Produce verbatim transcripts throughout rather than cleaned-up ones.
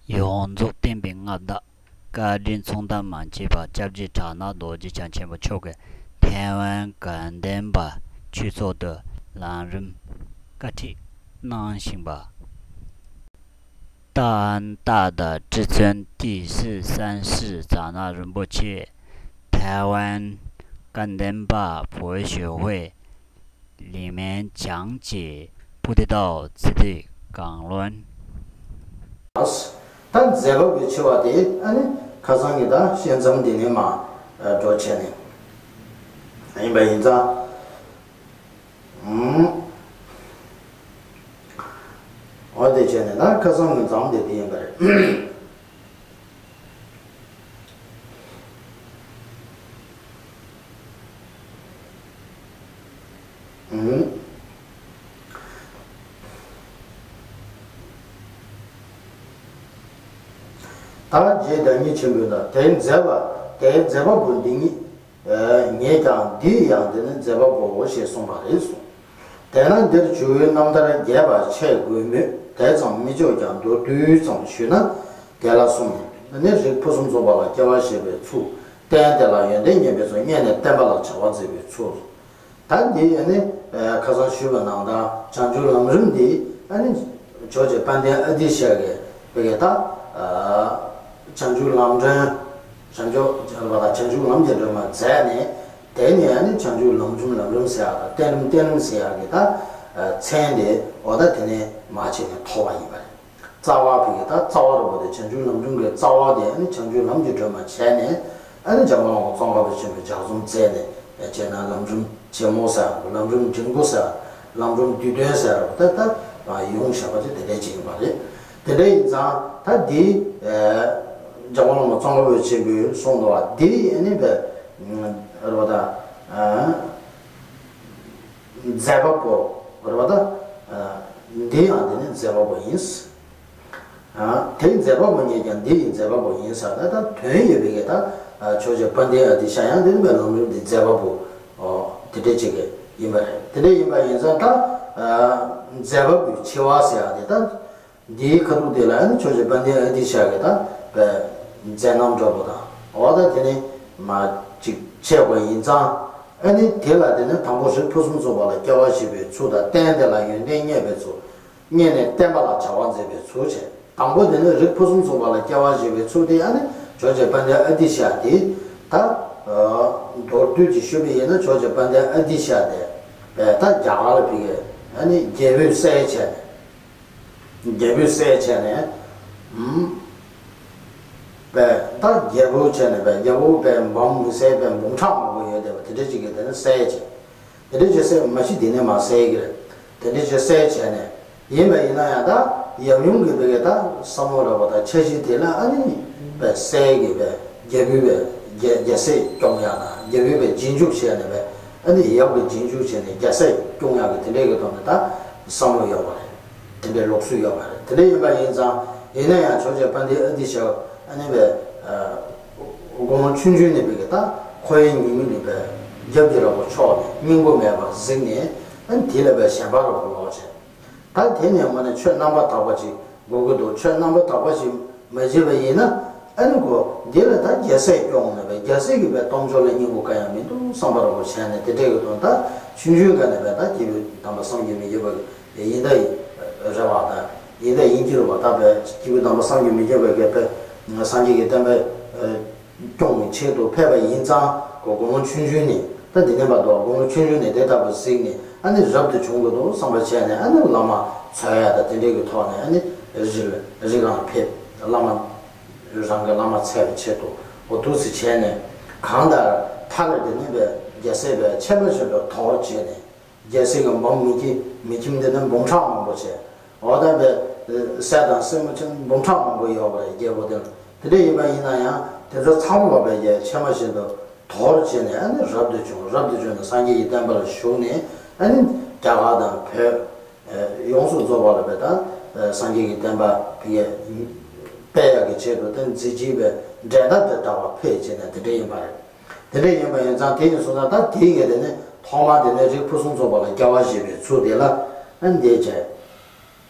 ཡོངས་རྫོགས་བསྟན་པའི་མངའ་བདག་བཀའ་དྲིན་མཚུངས་ཟླ་མ་མཆིས་པ་སྐྱབས་རྗེ་གྲགས་ནག་རྡོ་རྗེ་འཆང་ཆེན་པོ་མཆོག་གིས་ཐའེ་ཝན་དགའ་ལྡན་པ་ཆོས་ཚོགས་དུ་ལམ་རིམ་བཀའ་ཁྲིད་གནང་བཞིན་པ། 大安大德至尊第十三世长老仁波切，台湾甘丹巴佛学会 ལི་མན་ཅང་གི་པུ་ཏི་ཏའོ་ཚི་ཏི་གང་ལོན། ད་མཛད་པ་པོའི་ཆེ་བ་དེ་ཨ་ནི་ཁ་སང་གི་ད་བཤད་མཚམས་འདི་ནས་མ་འགྲོ་བྱས་ནས་ཡིན་པ་ཡིན་ཙང་། ཨུམ། འོ་དེ་བྱས་ནས་ད་ཁ་སང་གི་མཚམས་དེ་དེ་ཡིན་པ་རེད། ཨུམ། ད་རྗེ་བདག་ཉིད་ཆེན་པོས་ད་དེའི་མཛད་པ་དེའི་མཛད་པ་པོ་འདི་ཉིད། ངས་ཀྱང་འདིའི་ཡང་དེ་ནི་མཛད་པ་པོའོ་ཞེས་གསུངས་པ་རེད་གསུངས། དེས་ན་འདིར་ཇོ་བོའི་རྣམ་ཐར་རྒྱས་པར་འཆད་དགོས་མོད། དེ་ཙམ་མི་ཆོག་ཀྱང་མདོར་བསྡུས་ཙམ་ཞུས་ན། དེ་ལ་གསུངས་ནས་ནི་རིགས་ཕུན་སུམ་ཚོགས་པ་ལ་སྐྱེ་བ་བཞེས་པའི་ཚུལ། རྟེན་དེ་ལ་ཡོན་ཏན་བརྙེས་པའི་ཚུལ། བརྙེས་ནས་བསྟན་པ་ལ་བྱ་བ་མཛད་པའི་ཚུལ། ད་འདི་ཨ་ནི་ཁ་སང་ཞུས་པ་ནང་ལྟར་བྱང་ཆུབ་ལམ་རིམ་འདི་ཨ་ནི་ཇོ་བོ་རྗེ་དཔལ་ལྡན་ཨ་ཏི་ཤ་གིས་བོད་ཀྱི་ད་བྱང་ཆུབ་ལམ་སྒྲོན། བྱང་ཆུབ་བྱང་ཆུབ་ལམ་གྱི་སྒྲོན་མ་མཛད་ནས། དེ་ནས་ཨ་ནི་བྱང་ཆུབ་ལམ་རིམ་ལམ་རིམ་ཟེར་ཡག་དང་བསྟན་རིམ་བསྟན་རིམ་ཟེར་ཡག་གི་ད་མཚན་དེ་འོ་ད་དེ་ནས་མ་བྱས་ནས་ཐོབ་པ་ཡིན་པ་རེད། རྩ་བ་བོད་ཀྱི་ད་རྩ་བ་རུ་བོད་དེ་བྱང་ཆུབ་ལམ་རིམ་གྱི་རྩ་བ་དེ་ཨ་ནི་བྱང་ཆུབ་ལམ་གྱི་སྒྲོན་མ་བྱས་ནས་ཨ་ནི་འཇམ་མགོན་བླ་མ་ཙོང་ཁ་པ་ཆེན་པོས་ལྗགས་རྩོམ་མཛད་ནས་བྱས་ན་ལམ་རིམ་ཆེན་མོ་ཟེར་ལམ་རིམ་འབྲིང་པོ་ཟེར་ལམ་རིམ་བསྡུས་དོན་ཟེར་ད་ད་ཡོངས་བཞག་པ་ཅིག་དེ་འདྲས་ཅིག་ཡིན་པ་རེད། དེ་འདྲས་ཡིན་ཙང་ད་འདི་འཇམ་མགོན་བླ་མ་ཙོང་ཁ་པ་ཆེན་པོས་གསུངས་འདུག་བ་འདི་ཨ་ནི་བས་རེད་བ་ད། མཛད་པ་པོ་རེད་བ་ད། འདི་ཡང་འདི་ནི་མཛད་པ་པོ་ཡིན། དེའི་མཛད་པ་པོ་ཉིད་ཀྱང་འདི་ཡི་མཛད་པ་པོ་ཡིན་ཟེར་ན་ད་དོན་ཡོད་པའི་གི་ད་ཇོ་བོ་རྗེ་དཔལ་ལྡན་ཨ་ཏི་ཤ་ཡང་འདི་ནི་མེད་ལམ་རིམ་འདི་མཛད་པ་པོ་དེ་འདྲས་ཅིག་གི་ཡིན་པ་རེད། དེ་འདྲས་ཡིན་པ་ཡིན་ཙང་ད་མཛད་པ་པོའི་ཆེ་བ་ཟེར་ཡག་དེ་ད་འདིའི་ཁ་ཐུག་དེ་ལ་ཨ་ནི་ཇོ་བོ་རྗེ་དཔལ་ལྡན་ཨ་ཏི་ཤ་གི་ད་པའི་མཛད་རྣམ་འདྲ་པོ་དང་འོ་ད་དེ་ནི་མ་ཅིག་བྱས་པ་ཡིན་ཙང་ཨ་ནི་དེ་ལ་དེ་ནི་དང་པོ་རིགས་ཕུན་སུམ་ཚོགས་པ་ལ་སྐྱེ་བ་བཞེས་པའི་ཚུལ་དང་རྟེན་དེ་ལ་ཡོན་ཏན་བརྙེས་པའི་ཚུལ། བརྙེས་ནས་བསྟན་པ་ལ་བྱ་བ་མཛད་པའི་ཚུལ་བྱས། དང་པོ་དེ་ནི་རིགས་ཕུན་སུམ་ཚོགས་པ་ལ་སྐྱེ་བ་བཞེས་པའི་ཚུལ་དེ་ཨ་ནི་ཇོ་བོ་རྗེ་དཔལ་ལྡན་ཨ་ཏི་ཤ་དེ་ད་མདོར་བསྡུས་ཀྱིས་ཞུས་པ་ཡིན་ན་ཇོ་བོ་རྗེ་དཔལ་ལྡན་ཨ་ཏི་ཤ་དེ་ད་རྒྱ་གར་ལ་ཕེབས་ཀྱི་ཨ་ནི་རྒྱལ་པོའི་སྲས་བྱས་ནས། རྒྱལ་པོའི་སྲས་བྱས་ནས། ཨུམ། པས་ད་རྒྱལ་པོ་བྱས་ནས་པས་རྒྱལ་པོ་པས་འབངས་མི་སྲས་པས་འབུམ་ཕྲག་མང་པོ་ཡོད་བསྡད་པ་དེ་འདྲ་ཅིག་གིས་དེ་ནི་བསད་བྱས། དེ་འདྲ་ཅིག་བསད་མ་གཞི་དེ་ནས་མ་བསད་ཀྱི་རེད། དེ་འདྲ་ཅིག་བསད་བྱས་ནས་ཡིན་པ་ཡིན་ན་ཡང་ད་ཡབ་ཡུམ་གྱི་བོད་ཀྱི་ད་བསམ་བློ་རག་པ་དང་འཆར་གཞི་དེ་ལ་ཨ་ནི་པས་སྲས་ཀྱི་པས་རྒྱལ་པོའི་པས་རྒྱལ་རྒྱལ་སྲིད་སྐྱོང་ཡག་དང་རྒྱལ་པོའི་པས་རྗེས་འཇུག་བྱས་ནས་པས་ཨ་ནི་ཡབ་ཀྱི་རྗེས་འཇུག་བྱས་ནས་རྒྱལ་སྲིད་སྐྱོང་ཡག་གི་དེ་འདྲའི་གི་ཐོག་ནས་ད་བསམ་བློ་ཡོད་པ་རེད། དེ་འདྲའི་ལུགས་སྲོལ་ཡོད་པ་རེད། དེ་འདྲ་ཡིན་པ་ཡིན་ཙང་ཡིན་ན་ཡང་ཇོ་བོ་རྗེ་དཔལ་ལྡན་ཨ་ཏི་ཤ་ཨ་ནི་པས་དགུང་ལོ་ཆུང་ཆུང་ནས་པས་ཀྱི་ད་ཁོ་ཡི་ཉི་མ་ནས་པས་རྒྱབ་ཀྱི་ར་བ་ཕྱོགས་ནས་སྙིང་པོ་མེད་པར་གཟིགས་ནས་ཨ་ནི་དེ་ལ་པས་ཞེན་པ་ར་བ་ལོག་བྱས། ད་དེ་ནས་མ་ནས་ཆོས་རྣམ་པར་དག་པ་ཅིག་དགོས་ཀྱི་འདུག་ཆོས་རྣམ་པར་དག་པ་ཞིག་མ་བྱས་པ་ཡིན་ན་ཨ་ནི་ཁོ་འདི་ལ་ད་རྒྱལ་སྲས་སྐྱོང་ནས་པས་རྒྱལ་སྲས་ཀྱི་པས་སྟོབས་འབྱོར་ལ་སྙིང་པོ་གང་ཡང་མི་འདུག་བསམ་པ་ར་བ་བྱས་ནས་དེ་འདྲའི་གི་དོན་དག་ཆུང་ཆུང་ག་ནས་པས་ད་སྐྱེས་བུ་དམ་པ་བསམ་གྱིས་མི་ཁྱབ་པ་ཡིན་ད་རེད་བ། ད་ཡིན་ད་ཡིན་གྱི་རེད་བ། ད་པས་སྐྱེས་བུ་དམ་པ་བསམ་གྱིས་མི་ཁྱབ་པའི་གི་པས་སངས་རྒྱས་ཀྱི་བསྟན་པ་སྐྱོང་བའི་ཆེད་དུ་ཕེབས་པ་ཡིན་ཙང་ཁོ་དགུང་ལོ་ཆུང་ཆུང་ནས་ད་འདི་ནས་བར་དུ་དགུང་ལོ་ཆུང་ཆུང་ནས་དེ་ལྟ་བུ་གཟིགས་ནས་ཨ་ནི་རབ་ཏུ་བྱུང་དགོས་འདུག་བསམ་པ་བྱས་ནས་ཨ་ནི་བླ་མ་འཚོལ་ཡ་ད་དེ་འདྲའི་གི་ཐོག་ནས་ཨ་ནི་རི་རི་རང་ཕེབས། བླ་མ་རང་གི་བླ་མ་འཚོལ་བའི་ཆེད་དུ་འོ་འདུག་སེ་བྱས་ནས་གང་ལྟར་མཐའ་ལ་དེ་ནས་པས་རྒྱལ་སྲས་པས་ཕྱེ་མ་བཞིན་དུ་དོར་བྱས་ནས། རྒྱལ་སྲས་ཀྱི་འབངས་མི་ཁྱིམ་མི་ཁྱིམ་དེ་ནི་འབུམ་ཕྲག་མང་པོ་བྱས། འོ་ད་པས་སྲས་དང་སྲས་མོ་ཆེན་འབུམ་ཕྲག་མང་པོ་ཡོད་པ་རེད། རྒྱལ་པོ་དེ་ལ་དེ་འདྲ་ཡིན་པ་ཡིན་ན་ཡང་དེ་ཚོ་ཚང་མ་པས་ཀྱི་ཕྱེ་མ་བཞིན་དུ་དོར་བྱས་ནས་ཨ་ནི་རབ་ཏུ་བྱུང་། རབ་ཏུ་བྱུང་ནས་སངས་རྒྱས་ཀྱི་བསྟན་པ་ལ་ཞུགས་ནས་ཨ་ནི་རྒྱ་གར་དང་བོད་ཡོངས་སུ་རྫོགས་པ་ལ་པས་ད་སངས་རྒྱས་ཀྱི་བསྟན་པ་དེ་སྤེལ་ཡག་གི་ཆེད་དུ་དེ་མཛད་རྗེས་པའི་འགྲན་ཟླ་དེ་འདྲ་བ་འཕེལ་བྱས་ནས་དེ་འདྲ་ཡིན་པ་རེད། དེ་འདྲ་ཡིན་པ་ཡིན་ཙང་དེ་ཡིན་སོང་ཙང་ད་དེའི་གི་དེ་ནི་ཐོག་མར་དེ་ནི་རིགས་ཕུན་སུམ་ཚོགས་པ་ལ་སྐྱེ་བ་བཞེས་པའི་ཚུལ་དེ་ལ་ཨ་ནི་འདི་བྱས།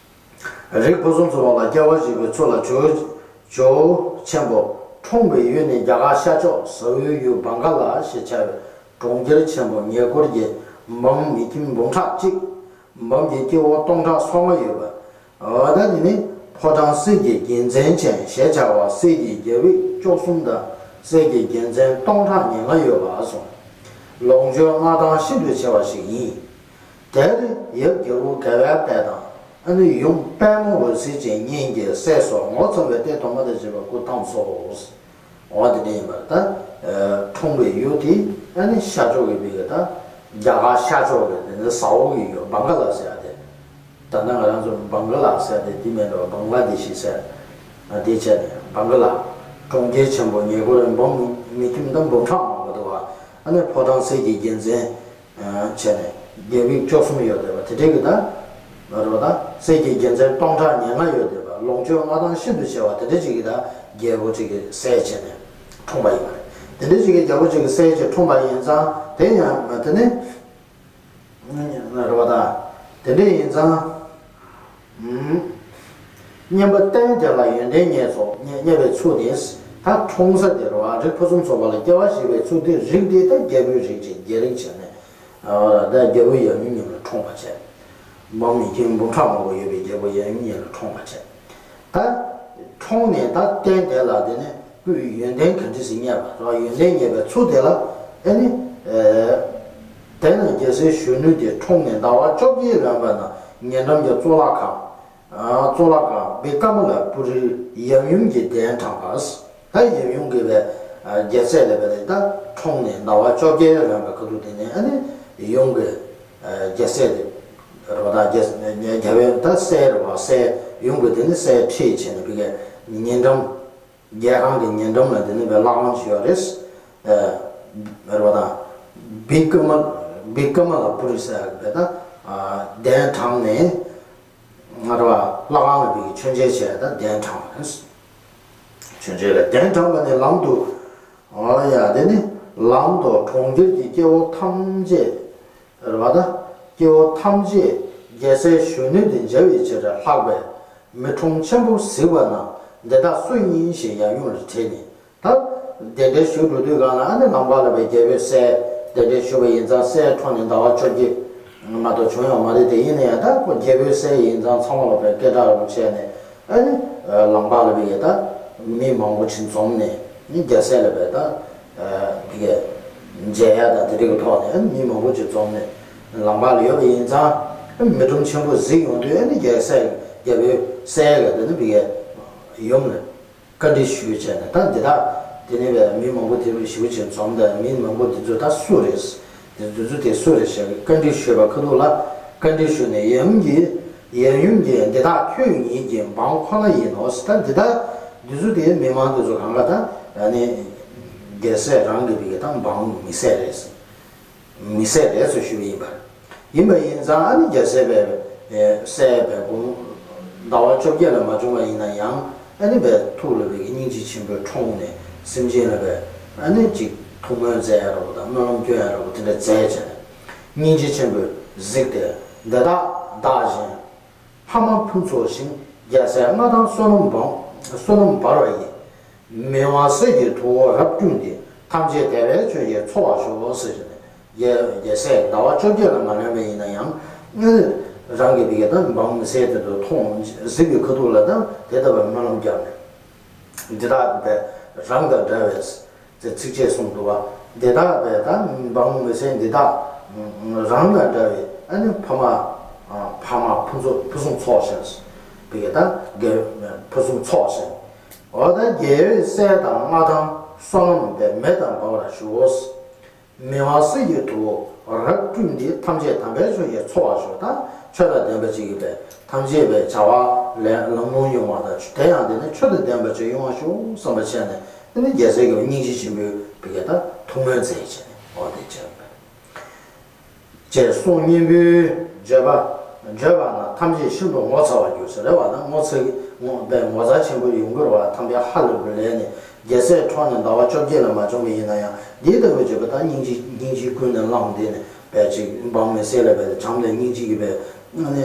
རིགས་ཕུན་སུམ་ཚོགས་པ་ལ་སྐྱེ་བ་བཞེས་པའི་ཚུལ་ལ་ཇོ་ ཇོ་བོ་ཆེན་པོ་འཁྲུངས་པའི་ཡུལ་ནི་རྒྱ་གར་ཤར་ཕྱོགས་ཟ་འོག་ཡུལ་བང་ག་ལ་ཞེས་བྱ་བའི་གྲོང་ཁྱེར་ཆེན་པོ་ཉེ་འཁོར་གྱི་འབུམ་མི་ཁྱིམ་འབུམ་ཕྲག་གཅིག་འབུམ་གྱི་སྐྱེ་བོ་སྟོང་ཕྲག་སོ་ལྔ་ཡོད་པ། འོ་ད་དེ་ནི་ཕོ་བྲང་གསེར་གྱི་རྒྱལ་མཚན་ཅན་ཞེས་བྱ་བ་གསེར་གྱི་རྒྱལ་བུ་བཅུ་གསུམ་དང་གསེར་གྱི་རྒྱལ་མཚན་སྟོང་ཕྲག་ཉེར་ལྔ་ཡོད་པ་གསུངས། ལོངས་སྤྱོད་མངའ་ཐང་ཤིན་ཏུ་ཆེ་བ་ཞིག་ཡིན། དེར་ཡབ་རྒྱལ་པོ་རྒྱལ་བའི་དཔལ་དང་ཨ་ནི་ཡུམ་དཔལ་མོ་འོད་ཟེར་ཅན་གཉིས་ཀྱི་སྲས་སུ་ངོ་མཚར་བའི་ལྟས་དུ་མ་དང་བཅས་པ་སྐུ་བལྟམས་སོ། འོ་དེ་འདྲ་ཡིན་པར་ད། འཁྲུངས་པའི་ཡུལ་དེ་ཨ་ནི་ཤར་ཕྱོགས་ཀྱི་བོད་ཀྱི་ད། རྒྱ་གར་ཤར་ཕྱོགས་ཀྱི་དེ་ནི་ཟ་འོག་གི་ཡུལ་བང་ག་ལ་ཟེར་ཡ་དེ། ད་ལྟ་ང་རང་ཚོ་བང་ག་ལ་ཟེར་ཡ་དེ་དེ་མིན་འགྲོ་བ་བང་ལ་དེ་ཤི་ཟེར། དེ་བྱས་ནས་བང་ག་ལ། གྲོང་ཁྱེར་ཆེན་པོ་ཉེ་འཁོར་འབུམ་མི་ཁྱིམ་དང་འབུམ་ཕྲག་མང་པོ་འདུག་བ། ཨ་ནི་ཕོ་བྲང་གསེར་གྱི་རྒྱལ་མཚན། བྱས་ནས་རྒྱལ་བུ་བཅུ་གསུམ་ཡོད་བསྡད་པ་དེ་འདྲའི་གི་ད། རོ་ད་གསེར་གྱི་རྒྱལ་མཚན་སྟོང་ཕྲག་ཉེར་ལྔ་ཡོད་བསྡད་པ་ལོངས་སྤྱོད་མངའ་ཐང་ཤིན་ཏུ་ཆེ་བ་དེ་འདྲ་ཅིག་གི་ད་རྒྱལ་པོ་ཅིག་གི་སྲས་བྱས་ནས་འཁྲུངས་པ་ཡིན་པ་རེད། དེ་འདྲ་ཅིག་གི་རྒྱལ་པོ་ཅིག་གི་སྲས་ཅིག་འཁྲུངས་པ་ཡིན་ཙང་དེ་ཡང་དེ་ནི། རོ་ད། དེ་འདྲ་ཡིན་ཙང་། བསྙེན་པ་རྟེན་དེ་ལ་ཡོན་ཏན་བརྙེས་སོ་བརྙེས་པའི་ཚུལ་དེ། ད་འཁྲུངས་ས་དེ་རེད་བ། རིགས་ཕུན་སུམ་ཚོགས་པ་ལ་སྐྱེ་བ་བཞེས་པའི་ཚུལ་དེ། རིགས་དེ་ད་རྒྱལ་པོའི་རིགས་ཅན་རྒྱལ་རིགས་བྱས་ནས། ད་རྒྱལ་པོ་ཡབ་ཡུམ་གཉིས་ལ་འཁྲུངས་པ་བྱས། འབངས་མི་ཁྱིམ་འབུམ་ཕྲག་མང་པོ་ཡོད་པའི་རྒྱལ་པོ་ཡབ་ཡུམ་གཉིས་ལ་འཁྲུངས་པ་བྱས། ད། འཁྲུངས་ནས་ད་རྟེན་དེ་ལ་དེ་ནས་སྐུའི་ཡོན་ཏན་ག་འདྲ་ཞིག་བརྙེས་པ་རེད་བ། ཡོན་ཏན་བརྙེས་པའི་ཚུལ་དེ་ལ་ཨེ་ནི། དེ་ན་རྒྱལ་སྲས་གཞོན་ནུ་དེ་འཁྲུངས་ནས་ཟླ་བ་བཅོ་བརྒྱད་ལོན་པ་ན་ཉེ་འགྲམ་གྱི་གཙུག་ལག་ཁང་། གཙུག་ལག་ཁང་བི་ཀ་མ་ལ་པུ་རིར་ཡབ་ཡུམ་གྱི་གདན་དྲངས་པ། ད་ཡབ་ཡུམ་གྱི་བའི་རྒྱལ་སྲས་ལ་བའི་ད་འཁྲུངས་ནས་ཟླ་བ་བཅོ་བརྒྱད་ལོན་པའི་ཁ་ཐུག་དེ་ནས་ཨ་ནི་ཡུམ་གྱི་རྒྱལ་སྲས་དེ་རོ་ད་རྒྱལ་རྒྱལ་བའི་ད་སྲས་རེད་བ། སྲས་ཡུམ་གྱི་དེ་ནི་སྲས་ཁྲིད་བྱས་ནས་བི་ཀའི་ཉེ་འགྲམ། རྒྱལ་ཁང་གི་ཉེ་འགྲམ་ལ་དེ་ནི་བའི་ལྷ་ཁང་ཞིག་ཡོད་རེད། རེད་བ་དང་། བི་ཀ་མ། བི་ཀ་མ་ལ་པུ་རི་ཟེར་ཡག་གི་བའི་ད། གདན་དྲངས་ནས། ང་རེད་བ། ལྷ་ཁང་ལ་བི་ཀའི་མཆོད་མཇལ་བྱས་ད་གདན་དྲངས་པ་རེད། མཆོད་མཇལ་ལ་གདན་དྲངས་པ་ནས་ལམ་དུ། ཨོ་ཡ་དེ་ནི་ལམ་དུ་གྲོང་ཁྱེར་གྱི་སྐྱེ་བོ་ཐམས་ཅད། རེད་བ་ད། སྐྱེ་བོ་ཐམས་ཅད་རྒྱལ་སྲས་གཞོན་ནུ་དེ་མཇལ་བའི་ཕྱིར་ལྷགས་པས་མི་ཁྲོམ་ཆེན་པོ་གཟིགས་པ་ན་འདི་དག་སུ་ཡིན་ཞེས་ཡབ་ཡུམ་ལ་དྲིས་ནས། ད་གདན་འདྲེན་ཞུ་འགྲོ་དུས་སྒང་ལ་ཨ་ནི་ལམ་བར་ལ་བའི་རྒྱལ་པོའི་སྲས་གདན་འདྲེན་ཞུ་བ་ཡིན་ཙང་སྲས་འཁྲུངས་ནས་ཟླ་བ་བཅོ་བརྒྱད་མ་གཏོགས་བྱུང་ཡོད་མ་རེད། དེ་ཡིན་ན་ཡང་ད་ཁོ་རྒྱལ་པོའི་སྲས་ཡིན་ཙང་ཚང་མ་ལ་བའི་སྐད་གྲགས་རུ་བྱས་ནས། ཨ་ནི། ལམ་བར་ལ་བི་ཀའི་ད། མི་མང་པོ་ཅིག་འཛོམས་ནས། ནི་རྒྱལ་སྲས་ལ་བའི་ད། བི་ཀའི། མཇལ་ཡ་དང་དེ་འདྲ་གི་ཐོག་ནས་ཨ་ནི་མི་མང་པོ་ཅིག་འཛོམས་ནས། ལམ་བར་ལ་ཡོད་པ་ཡིན་ཙང་། མི་ཁྲོམ་ཆེན་པོ་གཟིགས་ཡོང་དུས་ཨ་ནི་རྒྱལ་སྲས་རྒྱལ་པོའི་སྲས་ཀྱིས་དེ་ནི་བི་ཀའི། ཡུམ་ལ། བཀའ་འདྲི་ཞུས་བྱས་ནས་ད་འདི་དག་དེ་ནས་བའི་མི་མང་པོ་དེ་རུ་ཞེ་པོ་ཅིག་འཛོམས་ཏེ་མི་མང་པོ་འདི་ཚོ་ད་སུ་རེད། འདི་ཚོ་དེ་སུ་རེད་ཞེས་བཀའ་འདྲི་ཞུས་པ་ཁ་ཐུག་ལ་བཀའ་འདྲི་ཞུས་ནས་ཡབ་ཡུམ་གྱིས་ཡབ་ཡུམ་གྱིས་འདི་དག་ཁྱོད་ཉིད་ཀྱི་འབངས་ཁོ་ན་ཡིན་ནོ། ད་འདི་དག་འདི་ཚོ་དེ་མི་མང་འདི་ཚོ་གང་ག་ད་ཨ་ནི་རྒྱལ་སྲས་རང་གི་བི་ཀའི་ད་འབངས་མི་སེར་རེད། མི་སེར་རེད་ཟེར་ཞུས་པ་ཡིན་པ། ཡིན་པ་ཡིན་ཙང་ཨ་ནི་རྒྱལ་སྲས་པའི་སྲས་པའི་དགུང་ཟླ་བ་བཅོ་བརྒྱད་ལ་མ་བྱུང་བ་ཡིན་ན་ཡང་ཨ་ནི་པའི་ཐུགས་ལ་བའི་སྙིང་རྗེ་ཆེན་པོས་འཁྲུངས་ནས་སེམས་ཅན་ལ་བའི་ཨ་ནི་ཅིག་ཐུགས་སྨོན་མཛད་ཡ་རོགས་དང་སྨོན་ལམ་སྐྱོན་ཡ་རོགས་དེ་འདྲ་མཛད་བྱས་ནས་སྙིང་རྗེ་ཆེན་པོས་གཟིགས་ཏེ་འདི་དག་བདག་གཞན། ཕ་མ་ཕུན་ཚོགས་ཤིང་རྒྱལ་སྲས་མངའ་ཐང་བསོད་ནམས་འབར་བ་ཡི། མི་དབང་གསེར་གྱི་ཐུ་བོ་རབ་བསྐྲུན་ཏེ་ཐམས་ཅད་བདེ་བའི་ཆོས་ཀྱི་འཚོ་བར་ཤོག་ཟེར་བྱས་ནས་རྒྱལ་རྒྱལ་སྲས་ཟླ་བ་བཅོ་བརྒྱད་ལ་མ་ལོན་པ་ཡིན་ན་ཡང་རང་གི་བི་ཀའི་ད་འབངས་མི་སེར་དེ་ཚོ་མཐོང་གཟིགས་པའི་ཁ་ཐུག་ལ་ད་དེ་ལྟ་བུའི་སྨོན་ལམ་བརྒྱབ་ནས་འདི་དག་པས་རང་དང་འདྲ་བའི། ཅེས་ཚིགས་བཅད་གསུངས་འདུག་བ། འདི་དག་པས་ད་འབངས་མི་སེར་འདི་དག་རང་དང་འདྲ་བའི་ཨ་ནི་ཕ་མ། ཕ་མ་ཕུན་ཚོགས་ཕུན་སུམ་ཚོགས་ཤིང་། བི་ཀའི་ད་དགེ་ཕུན་སུམ་ཚོགས་ཤིང་། འོ་ད་རྒྱལ་བའི་སྲས་དང་མངའ་ཐང་བསོད་ནམས་པའི་མེ་དང་འབར་བར་ཞུའོ། མི་དབང་གསེར་གྱི་ཐུ་བོ་རབ་བསྐྲུན་ཏེ་ཐམས་ཅད་དམ་པའི་ཆོས་ཀྱི་འཚོ་བར་ཤོག་ད་ཆོས་དང་ལྡན་པ་ཅིག་གིས་པས་ཐམས་ཅད་པའི་བྱ་བ་ལས་ལམ་ལྷོང་ཡོང་བ་དང་དེ་ཡང་དེ་ནི་ཆོས་དང་ལྡན་པ་ཅིག་ཡོང་བར་ཤོག་བསམ་པ་བྱས་ནས་དེ་ནི་རྒྱལ་སྲས་ཀྱི་སྙིང་རྗེ་ཆེན་པོས་བི་ཀའི་ད་ཐུགས་སྨོན་མཛད་བྱས་ནས་འོ་དེ་བྱས་པ་རེད། ཅེས་གསུང་སྙིང་པོའི་བརྗོད་པ་བརྗོད་པ་ན་ཐམས་ཅད་ཤིན་ཏུ་ངོ་མཚར་བར་གྱུར་ཟེར་རེད་བ་ན་ངོ་མཚར་ངོ་པའི་ངོ་མཚར་ཆེན་པོ་ཡོང་གི་རེད་བ། ཐམས་ཅད་ཧ་ལས་པའི་ལས་ནི་རྒྱལ་སྲས་འཁྲུངས་ནས་ཟླ་བ་བཅོ་བརྒྱད་ལ་མ་བྱུང་བ་ཡིན་ན་ཡང་འདིའི་ལྟ་བུའི་བརྗོད་པ་དང་སྙིང་རྗེ་སྙིང་རྗེ་ཀུན་ནས་བསླངས་ཏེ་ནི་པའི་ཅིག་འབངས་མི་སེར་ལ་པའི་བྱམས་དང་སྙིང་རྗེ་གི་པའི་ནི།